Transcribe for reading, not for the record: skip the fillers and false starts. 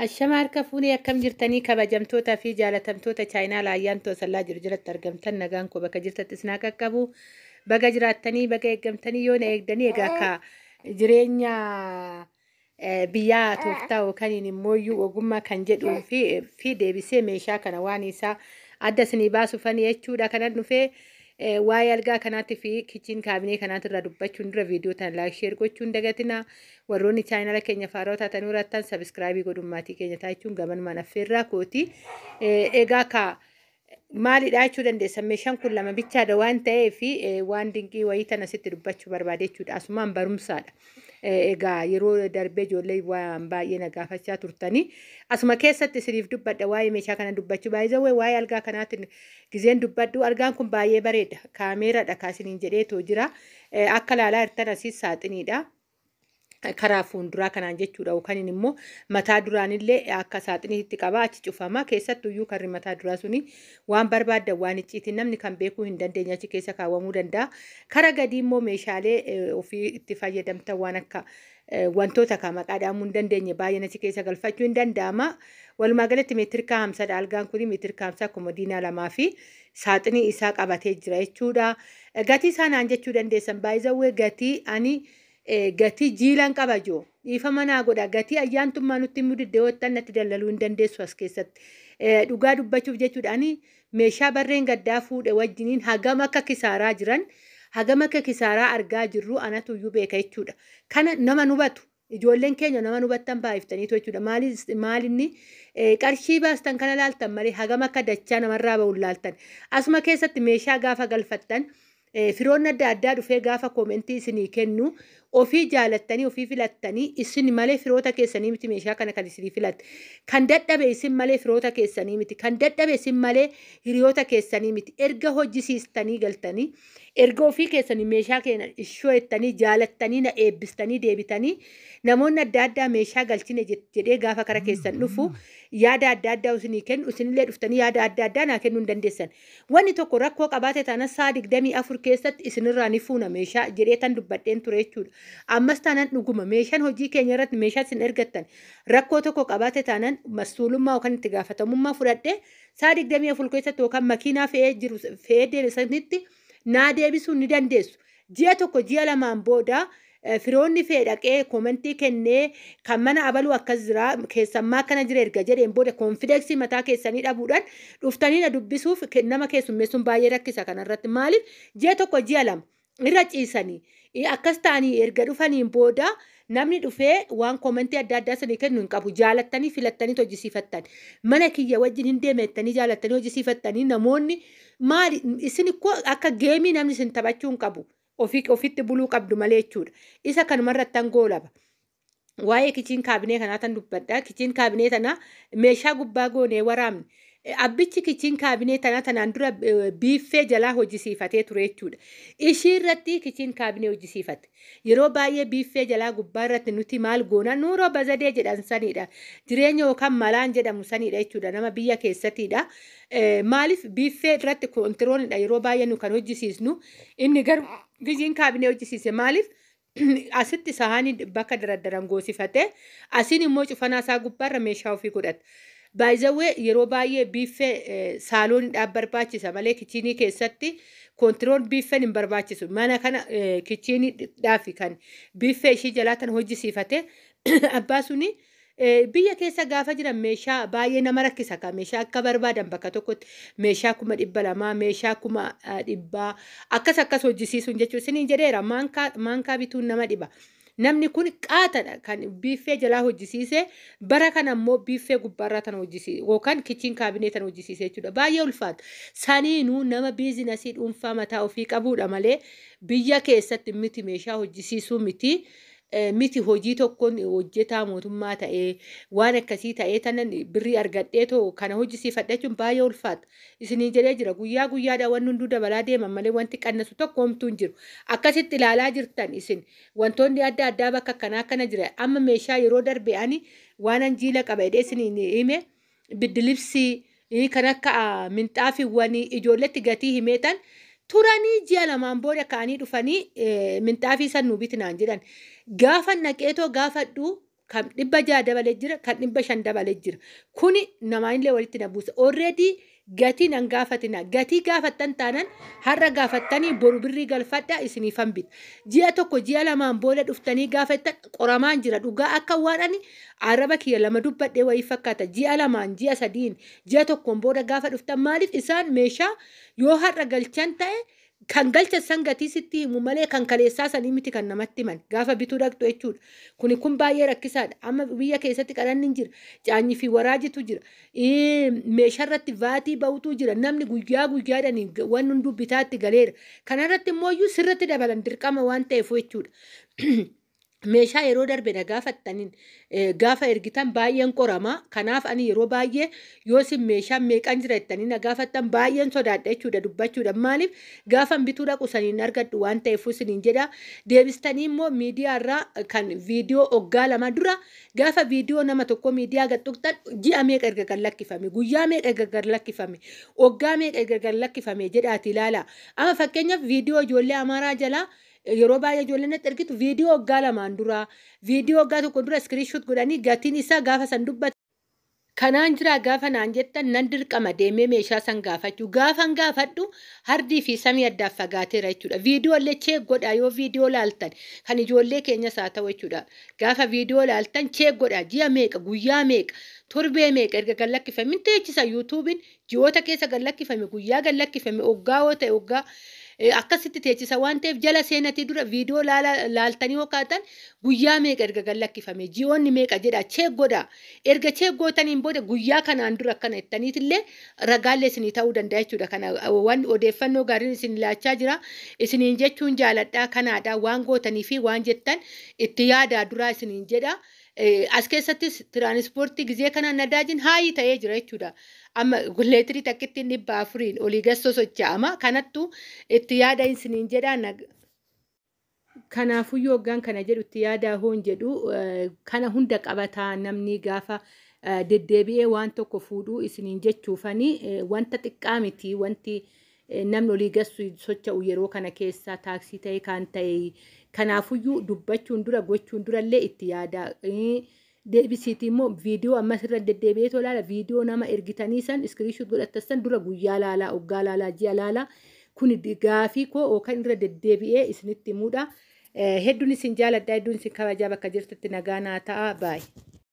Ashama harka fuunee akkam jirtanii kabajamtootaa fi jaalatamtoota chaayinaa laayyaan toosallaa jiru jalatti argamtan nagaan koo bakka jirtatti isin haa qaqqabu. Baga jiraattanii baga eeggamtanii yoo na eegdanii egaa akka jireenya biyyaa tooftaa yookaan immoo ogummaa kan jedhuu fi deebisee meeshaa kana waan isaa adda isinii baasufan jechuudha kanan dhufee waa'ee algaa kanaatii fi kitchen cabinet kanaatirraa dubbachuun dura viidiyoo tana like share gochuun dagatina. Warroonni chaayinala keenya faaraa taatanii horattan subscribe godhuun maatii keenya taachuun gamanumaan affeerraa kooti. Egaa ka maalidha jechuu dandeessan, meeshaan kun lama bichaadha waan ta'eef waan dinqii wayii tana sitti dubbachuu barbaade jechuudha. Asumaan barumsaadha. Egaa yeroo darbee ijoollee waan baay'ee na gaafachaa turtanii asuma keessatti isiniif dubbadha. Waa'ee meeshaa kana dubbachuu baay'ee waa'ee algaa kanaatiin gizeen dubbadhu, algaan kun baay'ee bareeda, kaameeraadha kaasiniin jedheetoo jira. Akka ilaalaa jirtan asii saaxiniidha. Karaa fuulduraa kanaan jechuudha, yookaan immoo mataa duraanillee akka saaxiniitti qaba, achi cufama. Keessattuyyuu karri mataa duraa suni waan barbaaddan waan icciitiin namni kan beekuu hin dandeenye achi keessa kaawwamuu danda'a. Kara gadii immoo meeshaalee ofii itti fayyadamtan waan akka wantoota kan maqaa dhahamuu hin dandeenye baay'een achi keessa galfachuu hin danda'ama. Walumaa galatti meetirkaa 50dha algaan kun, meetirkaa 50 komodiinaa lamaa fi saaxinii isaa qabatee jira jechuudha. Gatii isaa naan jechuu dandeessan. Baay'izawwee gatii ani gatii jiilan qaba joo dhiifama naa godha, gatii ayyaantummaa nutti himuu didde yoo natti dallaluu hin dandeessu as keessatti. Dhugaa dubbachuuf jechuudha, ani meeshaa barreen gaddaa fuudhe wajjiniin hagam akka kisaaraa jiran, hagam akka kisaaraa argaa jirru anatu iyyuu beeka jechuudha. Kana nama hubatu ijoolleen keenya nama hubattan baay'iftaniitu jechuudha. Maalinni qarshii baastan kana laaltan malee hagam akka dachaa namarraa ba'u laaltan. Asuma keessatti meeshaa gaafa galfattan firoonni adda addaa dhufee gaafa comment isinii kennu, ofii jaalattanii ofii filattanii isin malee firoota keessanii miti meeshaa kana kan isinii filatte. Kan dadhabe isin malee firoota keessanii miti. Kan dadhabe isin malee hiriyoota keessanii miti. Erga hojjisiistanii galtanii, erga ofii keessanii meeshaa keenya ishoo jettanii jaalattanii na eebbistanii deebitanii, namoonni adda addaa meeshaa galchine jedhee gaafa kara keessan dhufu yaada adda addaa isinii kennu, isinillee dhuftanii yaada adda addaa naa kennuu hin dandeessan. Wanni tokko rakkoo qabaate taana sa'a 24 keessatti isinirraa ni fuuna meeshaa jedhee tan dubbadheen ture jechuudha. Ammas taanaan dhuguma meeshaan hojii keenya irratti meeshaa isin ergattan rakkoo tokko qabaate taanaan masuulummaa yookaan itti gaafatamummaa fudhadhee sa'a 24 keessatti yookaan makiinaa fe'ee jiru fe'ee deeme sanitti naa deebisuu ni dandeessu. Ji'a tokko ji'a lamaan booda firoonni fee dhaqee comment kennee kan mana abaluu akkas jira, keessammaa akkana jira erga jedheen booda confidence mataa keessanii dhabuudhaan dhuftanii na dubbisuuf nama keessummeessuun baay'ee rakkisa kanarratti. Maaliif ji'a tokko ji'a lama irra ciisanii akkas ta'anii erga dhufaniin booda namni dhufee waan comment adda addaa sanii kennu hin qabu. Jaalattanii filattanii hojjisiifattan, mana kiyya wajjin hin deemettanii jaalattanii hojjisiifattanii, namoonni maali isin akka game namni isin taphachuu hin qabu. Ofii ofitti buluu qabdu malee jechuudha. Isa kanumarratti tan goolaba. Waa'ee kitchen cabinet kanaa tan dubbadha. Kitchen cabinet tana meeshaa gubbaa goonee waraabne. Abbichi kitchen cabinet tana tanaan dura biiffee jalaa hojjisiifatee ture jechuudha. Ishii irratti kitchen cabinet hojjisiifate. Yeroo baay'ee biiffee jalaa gubbaa irratti nuti maal goona, nuuroo bazadee jedhan sanidha. Jireenya yookaan malaan jedhamu sanidha jechuudha. Nama biyya keessattiidha. Maaliif biiffee irratti controlidha yeroo baay'ee nu kan hojjisiisnu, inni garuu kitchen cabinet hojjisiise. Maaliif asitti sahaanii bakka daraddaran goosifate, asiin immoo cufanaa isaa gubbaarra meeshaa ofii godhata. Baay'izawwee yeroo baay'ee biiffee saalooniidhaaf barbaachisa malee kitchen keessatti control biiffeen hin barbaachisu. Mana kana kitcheniidhaaf kan biiffee ishii jalaa tan hojjisiifate abbaa suni. Biyya keessa gaafa jiran meeshaa baay'ee nama rakkisa ka meeshaa akka barbaadan bakka tokkotti meeshaa 200,000, meeshaa 100,000 akkas akkas hojjisiisuun jechuudha. Isiniin jedheera, maankaa bituun nama dhiba. Namni kun qaatadha kan biiffee jalaa hojjisiise, bara kana immoo biiffee gubbaarraa tan hojjisiise yookaan kitchen cabinet tan hojjisiise jechuudha. Baay'ee ulfaata. Saniinuu nama business dhuunfaa mataa ofii qabuudha malee biyya keessatti miti meeshaa hojjisiisuu miti. Miti hojii tokkoon hojjetaa mootummaa ta'ee waan akkasii ta'ee tanan birrii argadhee too kana hojjisiifadha jechuun baay'ee ulfaata. Isinii jedhee jira, guyyaa guyyaadhaan wanni hunduu dabalaa deeman malee wanti qannasu tokko homtuu hin jiru. Akkasitti ilaalaa jirtan isin wantoonni adda addaa bakka akkanaa akkana jira. Amma meeshaa yeroo darbe ani waan anjiila qaba jedhee isiniin hime, biddilibsii kan akka minxaafiiwwanii ijoolletti gatii himeetan turanii ji'a lamaan booda ka'anii dhufanii minxaafii san nu bitinaan jedhan. Gaafa naqeetoo gaafadhu Kan 600 dabalee jira, kan 500 dabalee jira. Kuni namaanillee walitti na buusa. Already gatii nan gaafatina. Gatii gaafattan taanan har'a gaafattanii boru birrii galfadhaa isiniifan bita. Ji'a 1 ji'a 2n booda dhuftanii gaafattan qoramaan jira. Dhugaa akka waan ani arraba kiyya lama dubbadhee wayii fakkaata. Ji'a 2n ji'a 3n ji'a 1n booda gaafa dhuftan maaliif isaan meeshaa yoo har'a galchan ta'e kan galcha san gatii sitti himu malee kan kaleessaa sanii miti kan namatti himan gaafa bituu dhaqxu jechuudha. Kuni kun baay'ee rakkisaadha. Amma biyya keessatti qaranni hin jira. Caanyii fi waraajitu jira. Meeshaa irratti vaatii ba'utu jira. Namni guyyaa guyyaadhaan waan hunduu bitaatti galeera. Kanarratti immoo iyyuu sirratti dabalan dirqama waan ta'eef jechuudha. Meeshaa yeroo darbe na gaafattaniin gaafa ergitan baay'een qorama. Kanaaf ani yeroo baay'ee yoo isin meeshaan meeqan jira jettanii na gaafattan baay'een sodaadha jechuudha dubbachuudha. Maaliif gaafan bituu dhaqu saniin argadhu waan ta'eef isiniin jedha. Deebistanii immoo miidiyaa irraa kan viidiyoo hoggaa 2 dura gaafa viidiyoo nama tokko miidiyaa gad tuqxan ji'a meeqa erga gad lakkifame, guyyaa meeqa erga gad lakkifame, hoggaa meeqa erga gad lakkifame jedhaati ilaala. Amma fakkeenyaaf viidiyoo ijoollee Amaaraa jalaa yeroo baay'ee ijoolleen natti ergitu viidiyoo hoggaa 2 dura, viidiyoo hoggaa 1 dura iskiriinshoot godhanii gatiin isaa gaafa san dubbatan. Kanaan jira gaafa naan jettan nan dirqama deemee meeshaa san gaafachuu. Gaafan gaafadhu hardii fi samii addaaf fagaateera jechuudha. Viidiyoo illee cheek godhaa yoo viidiyoo laaltan kan ijoollee keenyas haa ta'u jechuudha. Gaafa viidiyoo laaltan cheek godhaa ji'a meeqa, guyyaa meeqa, torbee meeqa erga gad lakkifame. Min teechisa yuutuubiin ji'oota keessa gad lakkifame, guyyaa gad lakkifame, hoggaa yoo ta'e hoggaa akkasitti teechisa waan ta'eef jala seenatii dura viidiyoo laaltanii yoo kaatan guyyaa meeqa erga gad lakkifame, ji'oonni meeqa jedha cheek godhaa. Erga cheek gootaniin booda guyyaa kanaan dura akkana jettaniitillee ragaallee isinii ta'uu danda'a jechuudha. Kana waan odeeffannoo gaariin isin laachaa jira. Isiniin jechuun jaaladhaa kanaadha waan gootanii fi waan jettan itti yaadaa duraa isiniin jedha. As keessattis tiraanispoortii gizee kana nadaajin haayii ta'ee jira jechuudha. Amma leetirii takkittiin 400 olii gad sosocho'ama. Kanattu itti yaada isiniin jedha. Kanaafuyyuu hoggaan kana jedhu itti yaadaa hoon jedhu kana hunda qabataa namni gaafa deddeebi'ee waan tokko fuudhuu isiniin jechuufanii wanta xiqqaa miti wanti namni olii gad socho'u yeroo kana keessa taaksii ta'e kan ta'e. Kanaafuyyuu dubbachuun dura gochuun durallee itti yaadaa. Deebisiitii immoo viidiyoo ammas irra deddeebi'ee tolaala viidiyoo nama ergitanii san iskiriinshoot godhattan san dura guyyaa laalaa, hoggaa laalaa, ji'a laalaa. Kun gaafii koo yookaan irra deddeebi'ee isinitti himuudha. Hedduun isin jaaladha, hedduun isin kabajaa bakka jirtutti nagaa naa ta'a. Baay'ee.